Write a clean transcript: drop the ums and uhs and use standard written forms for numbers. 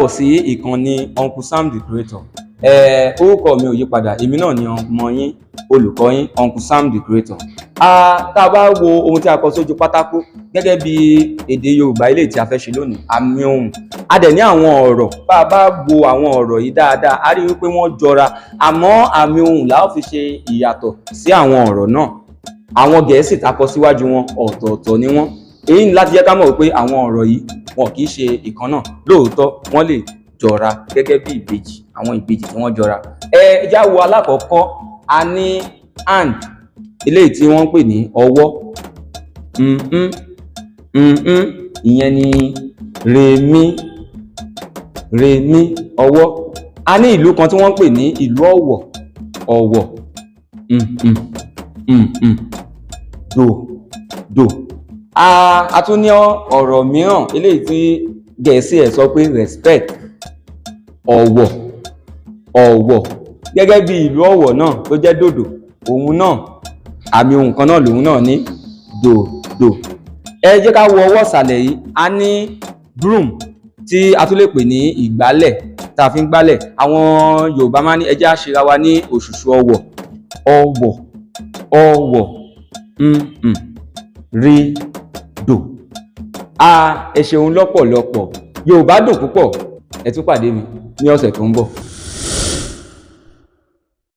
Sí ìkànnì Uncle Sam the Creator. Orúkọ mi ò yí padà, èmi náà ni ọmọ yín, olùkọ́ yín, Uncle Sam the Creator. Tá a bá wo ohun tí a kọ sójú pátákó gẹ́gẹ́ bí èdè Yorùbá ilé tí a fẹ́ ṣe lónìí, àmì ohùn, a dẹ̀ ní àwọn ọ̀rọ̀. Bá a bá wo àwọn ọ̀rọ̀ yìí dáadáa, a rí wípé wọ́n jọra, àmọ́ àmì ohùn la ó fi ṣe ìyàtọ̀ sí àwọn ọ̀rọ̀ náà. Àwọn Gẹ̀ẹ́sì tá a kọ síwájú wọn, ọ̀tọ̀ọ̀tọ̀ ni wọ́n. Èyí ni láti jẹ́ ká mọ̀ wípé àwọn ọ̀rọ̀ yìí, wọn kì í ṣe ìkan náà. Lóòótọ́, wọ́n lè jọra gẹ́gẹ́ bí ìbejì, àwọn ìbejì tí wọ́n jọra. Ẹ já wo alákọ̀ọ́kọ́. A ní hand, eléyìí tí wọ́n ń pè ní ọwọ́. Ìyẹn ni rèmí, rèmí, ọwọ́. A ní ìlú kan tí wọ́n ń pè ní ìlú Ọ̀wọ̀, Ọ̀wọ̀, dò, dò. A tún ní ọ̀rọ̀ mìíràn, eléyìí tí Gẹ̀ẹ́sì ẹ̀ sọ pé respect, ọ̀wọ̀, ọ̀wọ̀, gẹ́gẹ́ bí ìlú Ọ̀wọ̀ náà tó jẹ́ dòdò. Òun náà, àmì ohùn kan náà lòun náà ní, dòdò. Ẹ jẹ́ ká wo ọwọ́ ìsàlẹ̀ yìí. A ní broom, tí a tún lè pè ní ìgbálẹ̀ tá a fi ń gbálẹ̀. Àwọn Yorùbá máa ń ní ẹ jẹ́ á ṣera wa ní òṣùṣù ọwọ̀, ọwọ̀, ọwọ̀, rí, dò. A ẹ ṣeun lọ́pọ̀lọpọ̀. Yorùbá dùn púpọ̀. Ẹ tún pàdé mi ní ọ̀sẹ̀ tó ń bọ̀.